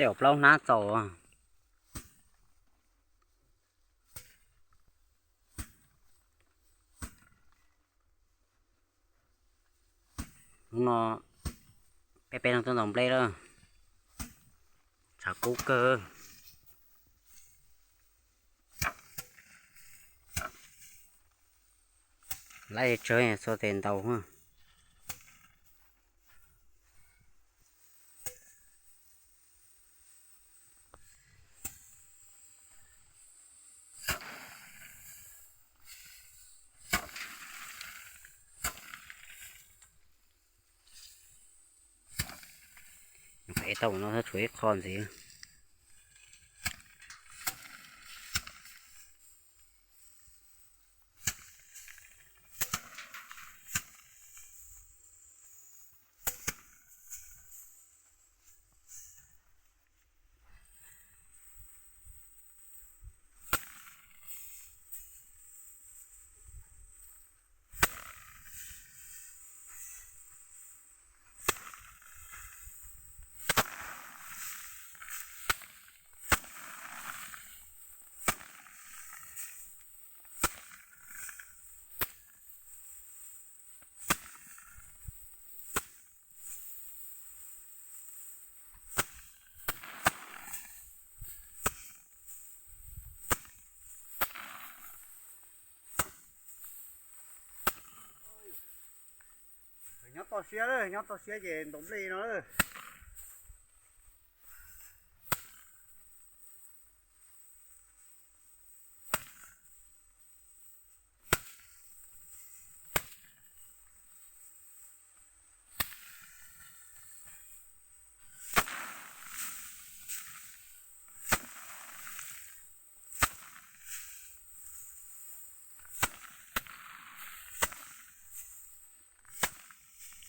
Tej plaub hnab txaus. Hnub no peb peb leeg tuaj ntaus nplej lawm, tshav kub kawg. Lawv tsawg txhua tes ntaus. Ev tau no tshuav ib qho ntxiv. Nyob toj siab, nyob toj siab ces ntaus nplej no.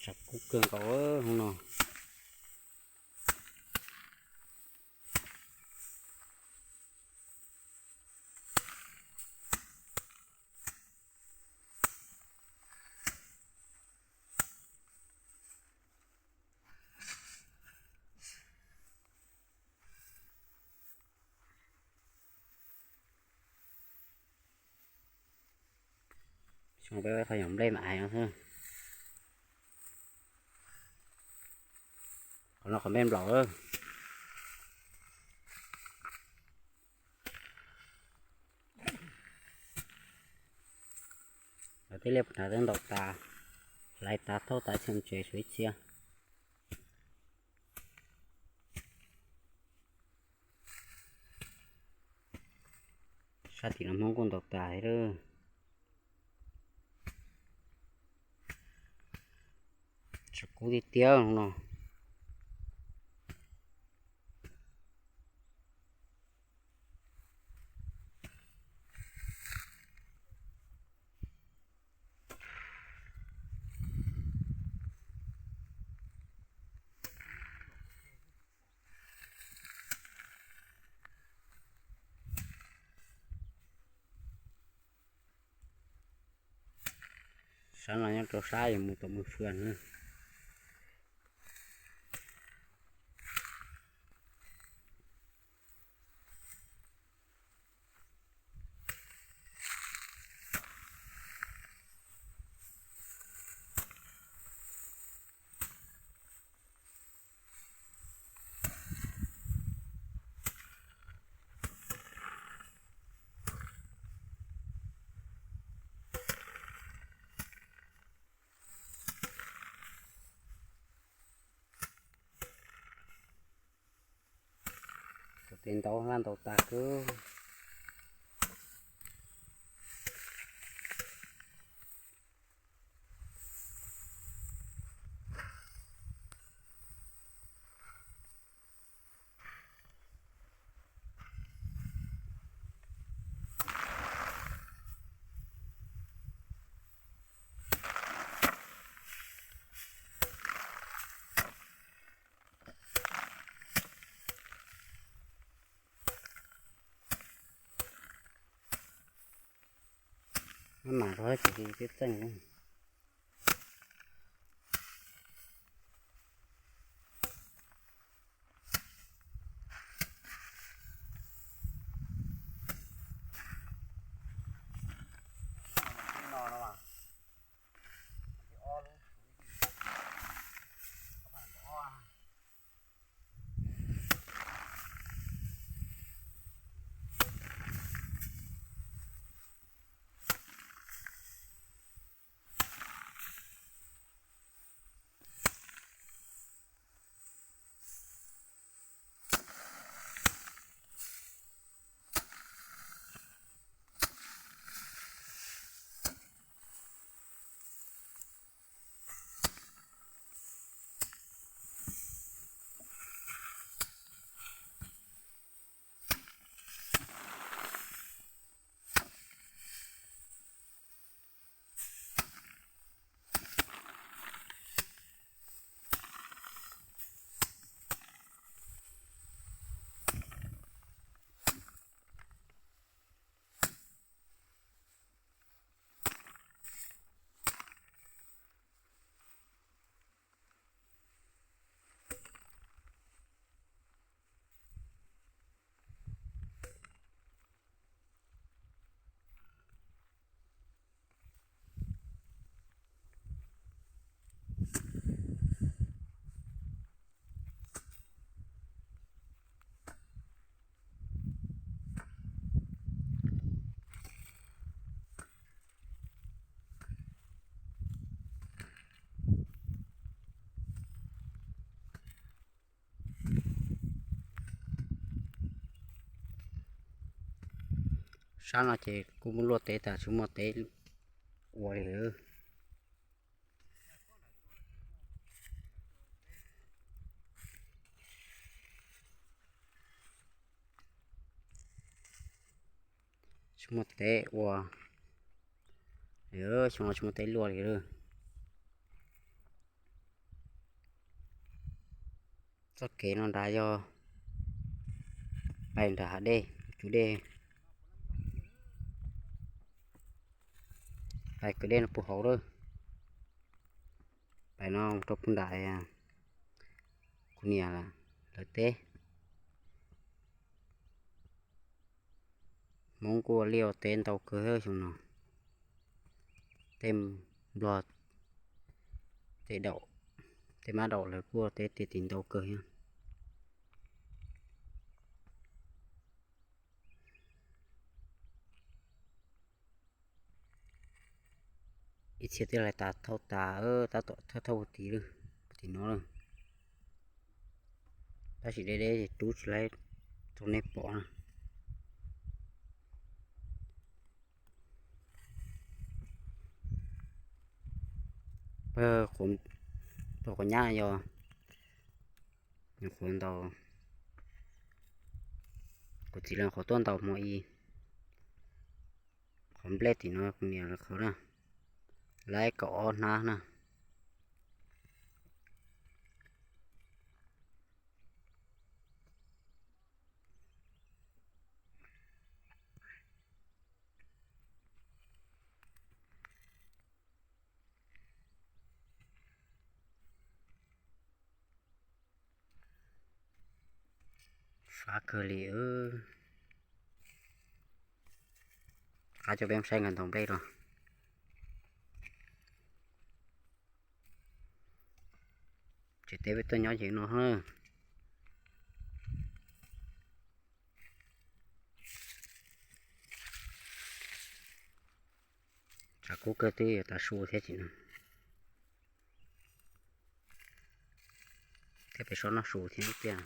Tshav kub kawg nkaus hnub no. Xyoo peb qhov nyuam nplej mas ais no xwb. Qhov no qhov nplej nplaum. Lawv tej liaj puas hnav twb ntaus tas, hlais tas thauj tas txhia tsev suav ib txhia. Sab tim no Hmoob kuj ntaus tas thiab lawm. Tshav kub tiag tiag no. Sab no nyob rau sab yuav mus tom Mws Fwm na. Tus tes ntaus laj ntaus tas kawg. Maj mam rau ces tib txeej. Tab no ces kuj muaj luaj teb tas tsis muaj teb ua li. Tsis muaj teb ua li, xyoo no tsis muaj teb luaj li. Txoj kev no nrad yog pais nram hav dej, cug dej, pais kwv dej no puag hauv lawm. Pais no rau puag nram kuv niam lawv teb. Hmoob kuj ua liaj ua teb ntau kawg xyoo no. Tej nplog, tej daum, tej mab daum lawv kuj ua teb tiag tiag ntau kawg thiab. Ib txhia twb lais tas thauj tas, tab tom thauj thauj tim lawm, tim no lawm. Tab sis deb deb ces rub tsis laib rau nej pom na. Pawg qhuav, pawg qhuav nyab yog nyuam qhuav ntaus, kuv txiv lawv qhuav tuaj ntaus hmo i, qhov nplej tim no kuv niam lawv qhov na, laib kaum ob hnab na. Fab kawg li. Rov qab coj peb mus saib nkawd ntaus nplej los. Tsev teb peb tuaj nyob ces no na. Tshav kub kawg twb yuav tav su thiab tsis no. Thiab pem so noj su thiab tiag.